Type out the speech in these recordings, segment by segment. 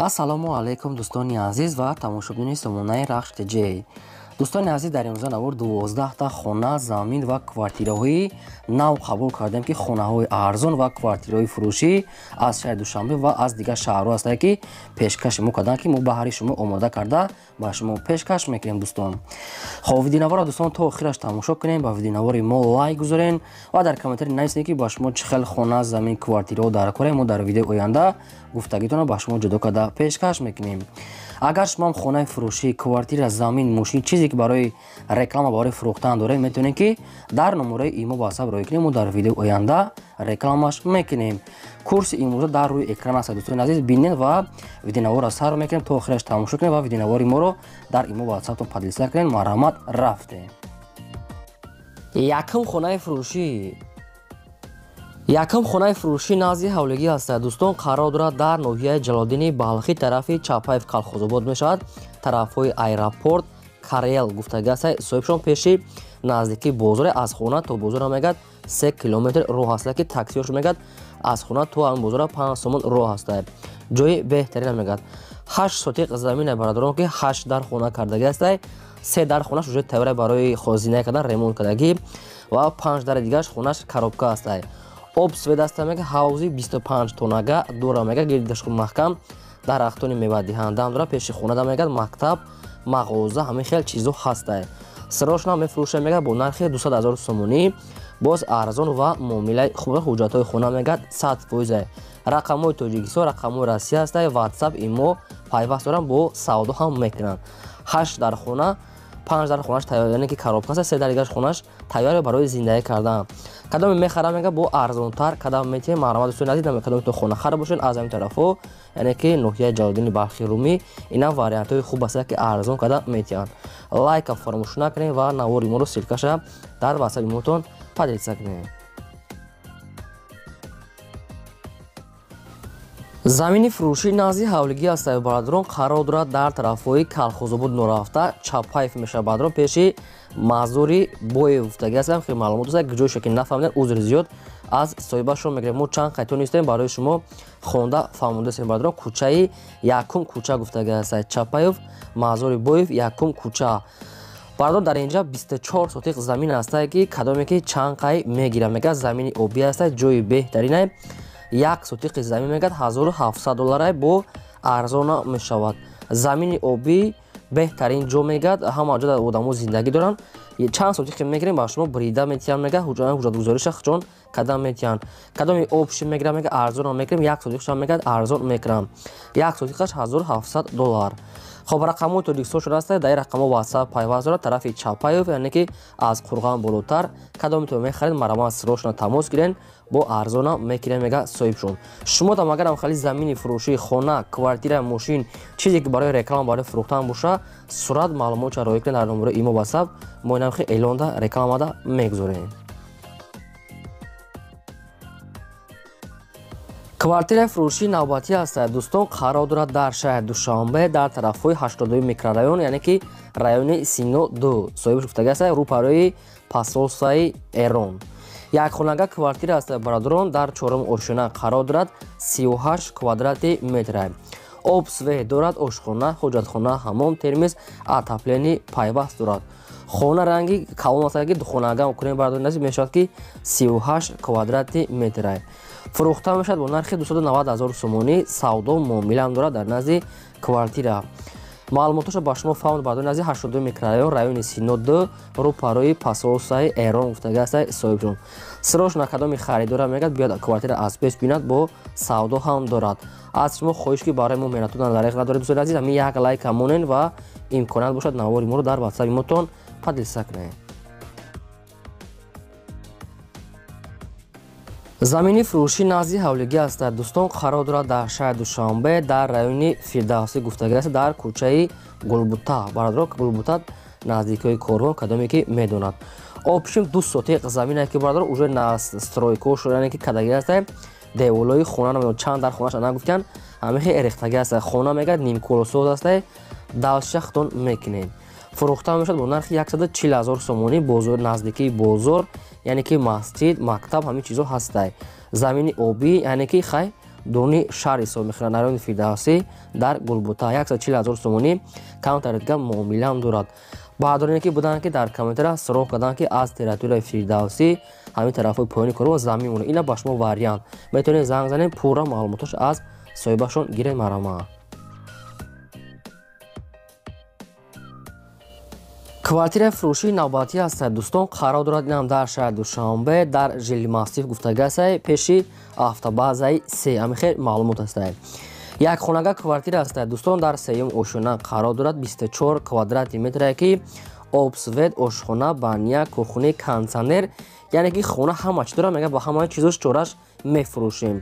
Ассалому алайкум дӯстони азиз ва тамошобинони сомонаи Рахш ТЖ. Дӯстони азиз, дар имрӯза навор 12та хона, замин ва квартираҳои нав қабул кардем, ки хонаҳои арзон ва квартираҳои фурӯшӣ аз шаҳри Душанбе ва аз дигар шаҳрҳо ҳастанд, ки пешкаши мо карданд, ки мо баҳри шумо омода карда ба шумо пешкаш мекунем. Дӯстон, хоб, видеонаворро дӯстон то охираш тамошо кунем, ба видеонавори мо лайк гузорен ва дар комментарий нависед, ки ба шумо чӣ хел хона, замин, квартираҳо дар корем. Мо дар видеои оянда гуфтагитонро ба шумо ҷудо карда пешкаш мекунем. Агар шумо ҳам хонаи фурӯшӣ, квартира, замин, мошин, чизе ки барои реклама, барои фурӯхтан доред, метавонед, ки дар номерои имо WhatsApp роҳӣ кунем, мо дар видеои оянда рекламаш мекунем. Курси имрӯза дар рӯи экран аст, дӯстони азиз, бинед ва видеонаворро сар мекунем, то охираш тамошо кунед ва видеонавори моро дар имо WhatsApp-тон поделиться кунед. Марҳамат, рафтем. Якум хонаи фурӯшӣ. Якум хонаи фурӯшӣ назди ҳавлигӣ ҳастад, дӯстон, қарор дорад дар ноҳияи Ҷалолиддини Балхӣ, тарафи Чапаев Калхозобод мешавад, тарафҳои аэропорт Карел гуфтагӣ аст. Соҳибшон пеши наздикии бозоре, аз хона то бозора мегӯяд 3 километр роҳ ҳаста, ки таксиҳош мегӯяд аз хона то ҳамин бозора 5 сомон роҳ ҳаста. Ҷои беҳтарина мегӯяд. 8 сотиқ замина, бародарон, ки 8 дар хона кардагӣ ҳастай, 3 дар хонаш уже тайёра барои хозина кардан, ремонт кардагӣ ва 5 дари дигараш хонаш коробка ҳастай. Об, свет аста, мега ҳавзи 25 тонага дора, мега гирдаш маҳкам, дарахтони мевадиҳандаам дора, пеши хонада мегад мактаб, мағоза, ҳамин хел чизо ҳастай. Сирошна мефурӯша, мега бо нархи 200 ҳазор сомонӣ, боз арзон ва муомилаи хуб. Ҳуҷҷатҳои хона мегад 100%, рақамҳои Тоҷикистон, рақамҳои Россия ҳастай, WhatsApp, имо пайваст доранд, бо савдо ҳам мекунанд. 8 дар хона, 5 дар хонаш тайёр, яъне ки коробка аст, 3 дар дигараш хонаш тайёр барои зиндагӣ кардан. Кадоме мехарам, мега бо арзонтар кадам метиҳем. Марҳамат, дӯстони азиз, кадоме то хонахар бошед аз ҳамин тарафҳо, яъне ки ноҳияи Ҷалолиддини Балхи Румӣ, инам вариантҳои хуб аст, ки арзон карда метиҳанд. Лайка фаромӯш накунед ва навори моро ссылкаша дар WhatsApp мотон поделиться кунед. Замини фурӯшӣ назди ҳавлигӣ аст, бародарон, қарор дорад дар тарафҳои Калхозобод норафта, Чапаев мешавад, бародарон, пеши Мазори Боев гуфтагӣ ҳастам. Хеле маълумот аст, ҷойша ки нафаҳмидем, узри зиёд аз соҳибашро мегирем. Мо чанд қайтон истем, барои шумо хонда фаҳмондастем, бародарон. Кӯчаи якум кӯча гуфтагӣ аст, Чапаев, Мазори Боев, якум кӯча. Бародарон, дар инҷа 24 сотиқ замин ҳастае, ки кадоме ки чанд қай мегирам, мегӯяд замини обӣ ҳастае, ҷои беҳтаринае. 1 сотиқи замин мегӯяд 1700 долларай, бо арзона мешавад. Замини обӣ, беҳтарин ҷо мегӯяд, ҳама ҷо одамо зиндагӣ доранд. Чанд сотиқи мегирем, ба шумо брида метиҳанд, мегӯяд ҳуҷҷатгузориша чон кадам метиҳанд. Кадоми обши мегирам, мегӯяд арзона мекунем, 1 сотиқша мегӯяд арзон мекунам, 1 сотиқаш 1700 доллар. Хоб, рақамҳои Тоҷикистон шудааст, дар ин рақамҳо WhatsApp пайваст дорад, тарафи Чапаев, яъне ки аз Қурған болотар. Кадометон мехаред, марҳамат, сирошона тамос гирен, бо арзона мекунем, мега соҳибшон. Шумо там агарам хали замини фурӯшӣ, хона, квартира, мошин, чизе ки барои реклама, барои фурӯхтан боша, сурат, маълумотша роҳӣ кунед дар номерои имо WhatsApp, мо инам хел эълонда, рекламада мегузорем. Квартираи фурӯшии навбатӣ аст, дӯстон, қарор дорад дар шаҳри Душанбе, дар тарафҳои 82 микрорайон, яъне ки райони Сино 2. Соҳибаш гуфтагӣ аст, рӯпарои посольствои Эрон. Якхонага квартира аст, бародарон, дар чорум ошёна қарор дорад, 38 квадрати метр. Об, свет дорад, ошхона, ҳоҷатхона, ҳамом, термиз, отопление пайваст дорад. Хона ранги калон аст, ки духонага кунем, бародарон, насиб мешавад, ки 38 квадрати метр. Фурӯхта мешавад бо нархи 290 ҳазор сомонӣ, савдо муомилаам дорад дар назди квартира. Маълумоташро ба шумо фаҳмд, бародарон, назди 82 микрорайон, райони Сино 2, рӯпарои посольствои Эрон гуфтагӣ аст соҳибшон. Сирошна кадоми харидора мегӯяд биёд квартира аз пеш бинад, бо савдо ҳам дорад. Аз шумо хоҳиш, ки барои мо меҳнатона дареғ надоред, дӯстони азиз, ҳамин як лайка монед ва имконият бошад навори моро дар WhatsApp мотон поделиться кунед. Замини фурӯшӣ назди ҳавлигӣ аст, дӯстон, қарор дорад дар шаҳри Душанбе, дар райони Фирдавсӣ гуфтагӣ аст, дар кӯчаи Гулбута. Бародарон, Гулбута наздикиҳои корвон, кадоме ки медонад. Обшим 2 сотиқ замине, ки бародарон уже стройко шуда, яъне ки кадагӣ аст, деволои хона намедонам чанд дар хонаша нагуфтиянд, ҳамин хел эрехтагӣ аст. Хона мегӯяд нимколосоз аст, далшахтон мекунед. Фурӯхта мешавад бо нархи 140 ҳазор сомонӣ, бозор, наздикии бозор, яъне ки масҷид, мактаб, ҳамин чизо ҳастай. Замини обӣ, яъне ки хай Дуруни шаҳр ҳисоб мехӯрад, райони Фирдавсӣ дар Гулбута 140 0 сомонӣ камтар дига муомилаам дорад. Баъдоне ки буданд ки дар комментария суроғ карданд ки аз территорияи Фирдавсӣ ҳамин тарафҳои поёни корвон замин монад. Ина ба шумо вариант. Метавонед занг занед, пурра маълумоташ аз соҳибашон гиред марама. Квартираи фурӯшии навбатӣ ҳастад дӯстон, қарор дорад инам дар шаҳри Душанбе дар Жилмассив гуфтага ҳастад, пеши автобазаи се. Ҳамин хел маълумот ҳастад. Як хонага квартира ҳастад дӯстон, дар сеюм ошёна қарор дорад, 24 квадрати метре ки об, свет, ошхона, баня, кухни, кондиционер, яъне ки хона ҳама чи дорад, мега ба ҳамаи чизош чораш мефурӯшем.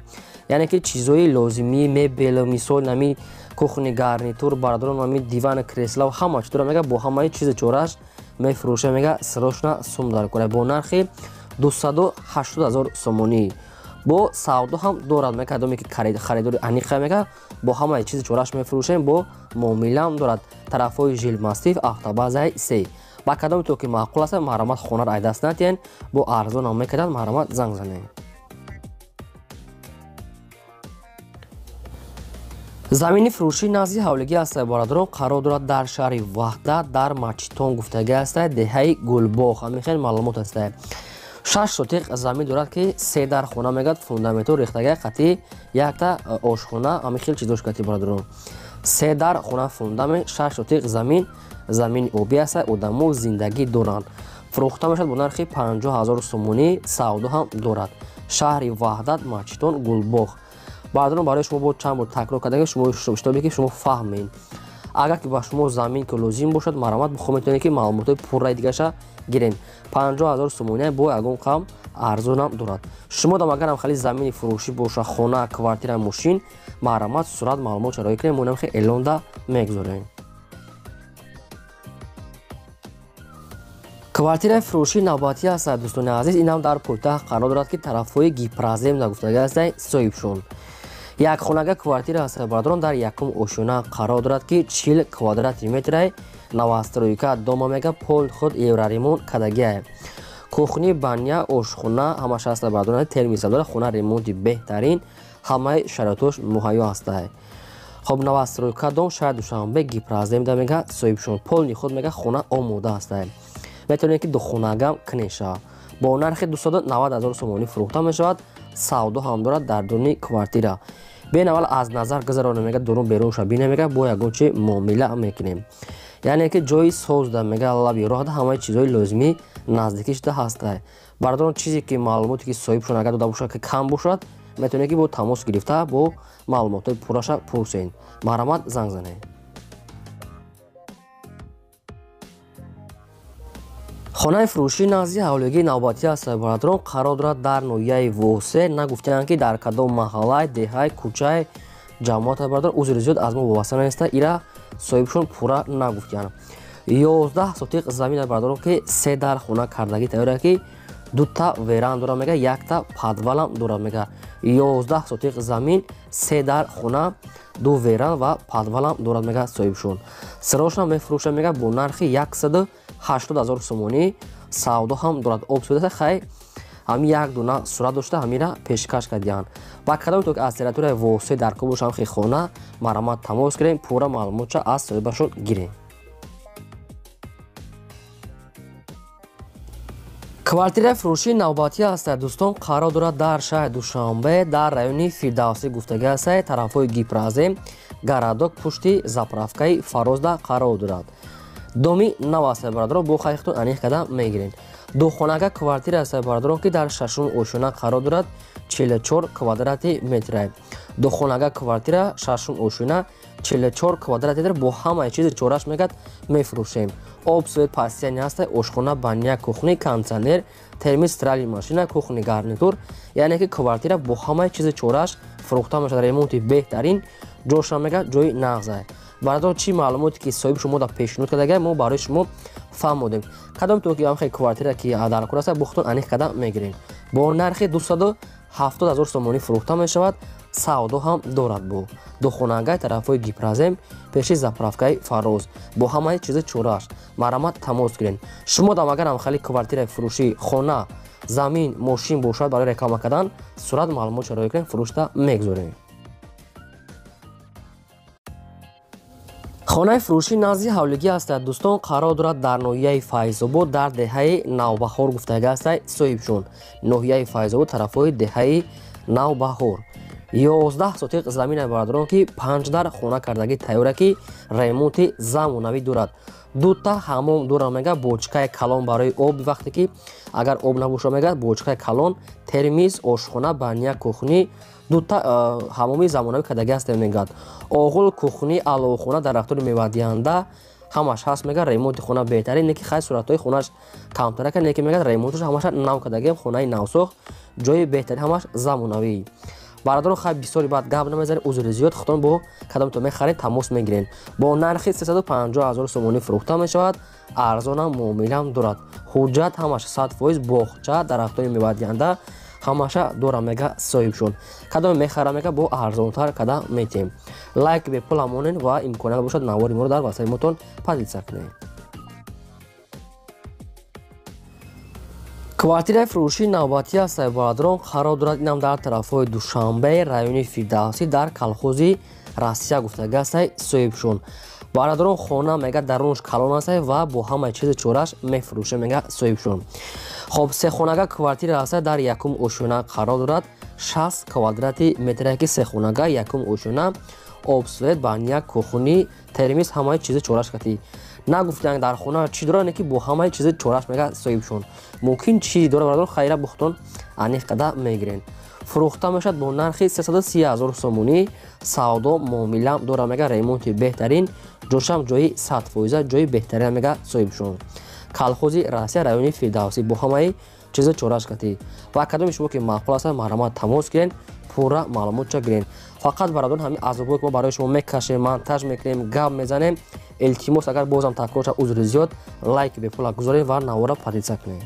Яъне ки чизои лозимӣ, мебел, мисол нами кухни, гарнитур, бародарон нами диван, кресла ҳама чи дорад, мега бо ҳамаи чизи чораш мефурӯшем, мега срочно сум дар кора бо нархи 280 0 сомонӣ. Бо савдо ҳам дорад, мега кадоме ки харидори аниқа, мега бо ҳамаи чизи чораш мефурӯшем, бо муомилаам дорад. Тарафҳои Жилмассив, автобазаи се. Ба кадоме то ки маъқул аст, марҳамат хонаро ай даст натиҳен, бо арзон ҳам мекарданд, марҳамат занг занед. Замини фурӯшии назди ҳавлигӣ ҳастад бародарон, қарор дорад дар шаҳри Ваҳдат дар Мачитон гуфтагӣ ҳастад, деҳаи Гулбоғ. Ҳамин хел маълумот ҳастад. 6 сотиқ замин дорад ки се дар хона мегӯяд, фундаментҳо рехтагӣ қатъи якта ошхона, ҳамин хел чизош қатъи бародарон. Се дар хона фундамент, 6 сотиқ замин, замини обӣ ҳастад, одамо зиндагӣ доранд. Фурӯхта мешавад бо нархи 50 0 сомонӣ, савдо ҳам дорад. Шаҳри Ваҳдат, Мачитон, Гулбоғ. Бародарон, барои шумо бо чанд бор такрор карда шумо шитобе ки шумо фаҳмед. Агар ки ба шумо замин ки лозим бошад, марҳамат бихоҳ метавонед ки маълумотҳои пурраи дигараша гиред. 50 0 сомонӣ бо ягон қам арзонам дорад. Шумо дам агарам хали замини фурӯшӣ боша, хона, квартира, мошин, марҳамат сурат маълумот шароӣ кунед, мо намхи эълонда мегузорем. Квартираи фурӯшии навбатӣ ҳастад дӯстони азиз, инам дар пойтахт қарор дорад ки тарафҳои Гипрозем нагуфтага ҳастад соҳибшон. Як хонага квартира ҳастад бародарон, дар якум ошёна қарор дорад ки 40 квадрати метрай новостройка дома, мега пол худ евроремонт кардагиай. Кухни, баня, ошхона ҳамаш ҳастад бародарон, термиза дорад, хона ремонти беҳтарин, ҳамаи шароитош муҳайё ҳастад. Хоб, новостройка дом шаҳри Душанбе Гипрозем да мега соҳибшон полни худ мега хона омода ҳастад. Метавонед ки духонагам кунед шавад. Бо нархи 290 0 сомонӣ фурӯхта мешавад, савдо ҳам дорад дар дуруни квартира. Бен аввал аз назар гузаронем, мега дурун берун ша бинем, мега бо ягон чи муомила мекунем. Яъне ки ҷои созда, мега лаби роҳда ҳамаи чизҳои лозимӣ наздикӣ шуда ҳастад. Бародарон, чизе ки маълумоте ки соҳибшон агар дода бошад ки кам бошад, метавонед ки бо тамос гирифта бо маълумотҳои пурраша пурсед. Марҳамат занг занед. Хонаи фурӯшии назди ҳавлигии навбатӣ ҳастад бародарон, қарор дорад дар ноҳияи Восе. Нагуфтаанд ки дар кадом маҳаллай, деҳай, кӯчай, ҷамоат бародарон, узри зиёд аз мо вобаста неста, ира соҳибшон пурра нагуфтаанд. 11 сотиқ замин бародарон ки се дар хона кардагӣ тайёр ки дута веран дорад, мега якта подвалам дорад, мега 11 сотиқ замин, се дар хона, ду веран ва подвалам дорад, мега соҳибшон. Сирошам мефурӯшад, мега бо нархи 180 0 сомонӣ, савдо ҳам дорад. Об суда хай ҳамин як дона сурат дошта ҳамира пешкаш кардианд. Ба кадоме то ки аз территорияи Восе дар кор бошам хи хона, марҳамат тамос кунем, пурра маълумотша аз соҳибашон гирем. Квартираи фурӯшии навбатӣ ҳастад дӯстон, қарор дорад дар шаҳри Душанбе дар райони Фирдавсӣ гуфтагӣ ҳастад, тарафҳои Гипрозем, городок пушти заправкаи Фарозда қарор дорад. Доми нав ҳастад бародарон, бо хайхтон аниқ карда мегирем. Духонага квартира ҳастад бародарон ки дар шашум ошёна қарор дорад, 44 квадрати метрай. Духонага квартира шашум ошёна 44 квадрати метр бо ҳамаи чизи чораш мегӯяд мефурӯшем. Об, свет, пастияни ҳастад, ошхона, баня, кухни, кондиционер, термис, стиральный машина, кухни, гарнитур, яъне ки квартира бо ҳамаи чизи чораш фурӯхта мешавад, ремонти беҳтарин, ҷоша мегӯяд ҷои нағзай. Бародарон, чӣ маълумоте ки соҳиби шумо дар пешниҳод кардагай, мо барои шумо фаҳмодем. Кадом то ки ҳамхел квартира ки дар кор аст, бо худтон аниқ карда мегирем. Бо нархи 270 0 сомонӣ фурӯхта мешавад, савдо ҳам дорад. Бо духонагай тарафҳои Гипрозем пеши заправкаи Фароз бо ҳамаи чизи чораш, марҳамат тамос гиред. Шумо дам агар ҳамхели квартираи фурӯшӣ, хона, замин, мошин бошад барои реклама кардан, сурат маълумот шароӣ кунем, фурӯшта мегузорем. Хонаи фурӯшӣ назди ҳавлигӣ ҳастад дӯстон, қарор дорад дар ноҳияи Файзобод дар деҳаи Навбаҳор гуфтага ҳастад соҳибшон. Ноҳияи Файзобод тарафҳои деҳаи Навбаҳор. 11 сотиқ замина бародарон ки 5 дар хона кардагӣ тайёра ки ремонти замонавӣ дорад. Дута ҳамом дора мега, бочкаи калон барои об, вақте ки агар об набоша мега бочкаи калон, термиз, ошхона, баня, кухни, дута ҳамоми замонавӣ кардагӣ ҳаст мегӯяд. Оғул, кухни, аловхона, дарахтони мевадиҳанда ҳамаш ҳаст мега. Ремонти хона беҳтарин, не ки хай суратҳои хонаш камтарака, не ки мегӯяд ремонташ ҳамаша нав кардагиам, хонаи навсохт, ҷои беҳтарин, ҳамаш замонавӣ. Бародарон хай бисёри баъд гап намезанем, узри зиёд, худтон бо кадомто мехаред тамос мегирен. Бо нархи 350 000 сомонӣ фурӯхта мешавад, арзонам муомилам дорад. Ҳуҷҷат ҳамаш 100%, боғча, дарахтони мевадиҳанда ҳамаша дора мега соҳибшон. Кадоме мехара мега бо арзонтар када метиҳем. Лайк бепула монен ва имконият бошад навори моро дар васаи мотон поделиться кунед. Квартираи фурӯшии навбатӣ ҳастад бародарон, қарор дорад инам дар тарафҳои Душанбе, райони Фирдавсӣ, дар колхози Россия гуфтага ҳастад соҳибшон. Бародарон хона мега дарунаш калон ҳастад ва бо ҳамаи чизи чораш мефурӯша мега соҳибшон. Хоб сехонага квартира ҳастад, дар якум ошёна қарор дорад, 60 квадрати метре ки сехонага, якум ошёна, об, свет, баня, кухни, термиз, ҳамаи чизи чораш катӣ. Нагуфтанд дар хона чӣ дорад, не ки бо ҳамаи чизи чораш мега соҳибшон. Мумкин чизи дорад бародарон, хайра бухтон аниқ қада мегирен. Фурӯхта мешавад бо нархи 330 000 сомонӣ, савдо муомила дорад мега, ремонти беҳтарин, ҷошам ҷои 100%, ҷои беҳтарин мега соҳибшон. Колхози Россия, райони Фирдавсӣ, бо ҳамаи чизи чораш катӣ. Ва кадоми шумо ки маъқул ҳастад, марҳамат тамос гирен, пурра маълумотча гирен. Фақат бародарон ҳамин азобҳое ки мо барои шумо мекашем, монтаж мекунем, гап мезанем, илтимос агар бозам такрор шавад, узри зиёд, лайк бепула гузоред ва навора поделиться кунед.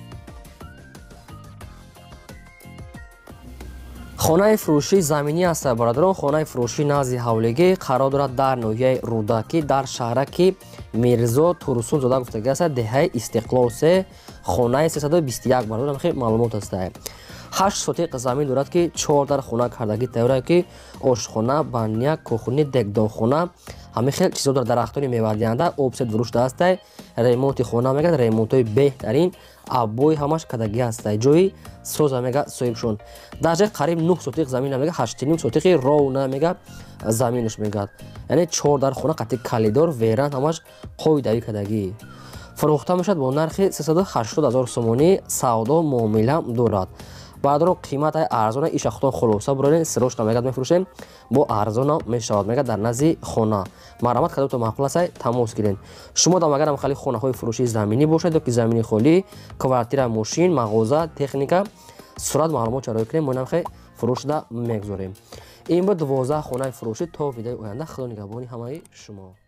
Хонаи фурӯшии заминӣ ҳастад бародарон, хонаи фурӯшии назди ҳавлигӣ қарор дорад дар ноҳияи Рӯдакӣ, дар шаҳраки Мирзо Турсунзода гуфтага ҳастад, деҳаи Истиқлол 3, хонаи 321. Бародарон хеле маълумот ҳастад. 8 сотиқ замин дорад ки 4 дар хона кардагӣ тайёра ки ошхона, баня, кухни, дегдонхона, ҳамин хел чизо дорад, дарахтони мевадиҳанда, об сет вурушда ҳастай, ремонти хона мегӯяд, ремонтҳои беҳтарин, аббои ҳамаш кардагӣ ҳастай, ҷои соза мега соҳибшон. Даже қариб 9 сотиқ замин мега, 8.5 сотиқи ровна мега заминаш мегӯяд. Яъне 4 дар хона қатъи калидор, веранд ҳамаш қоидавӣ кардагӣ. Фурӯхта мешавад бо нархи 380 000 сомонӣ, савдо муомила дорад. Бародарон қимат арзона, иша худтон хулоса бурорен, сирочна мегӯяд мефурӯшем, бо арзона мешавад мегӯяд дар назди хона. Марҳамат кадомто маъқул ҳастад тамос гирен. Шумо дам агарам хали хонаҳои фурӯшии заминӣ бошад ё ки замини холӣ, квартира, мошин, мағоза, техника, сурат маълумот чароӣ кунем, мо инам хел фурӯшда мегузорем. Ин буд 12 хонаи фурӯшӣ. То видеои оянда, Худо нигаҳбони ҳамаи шумо.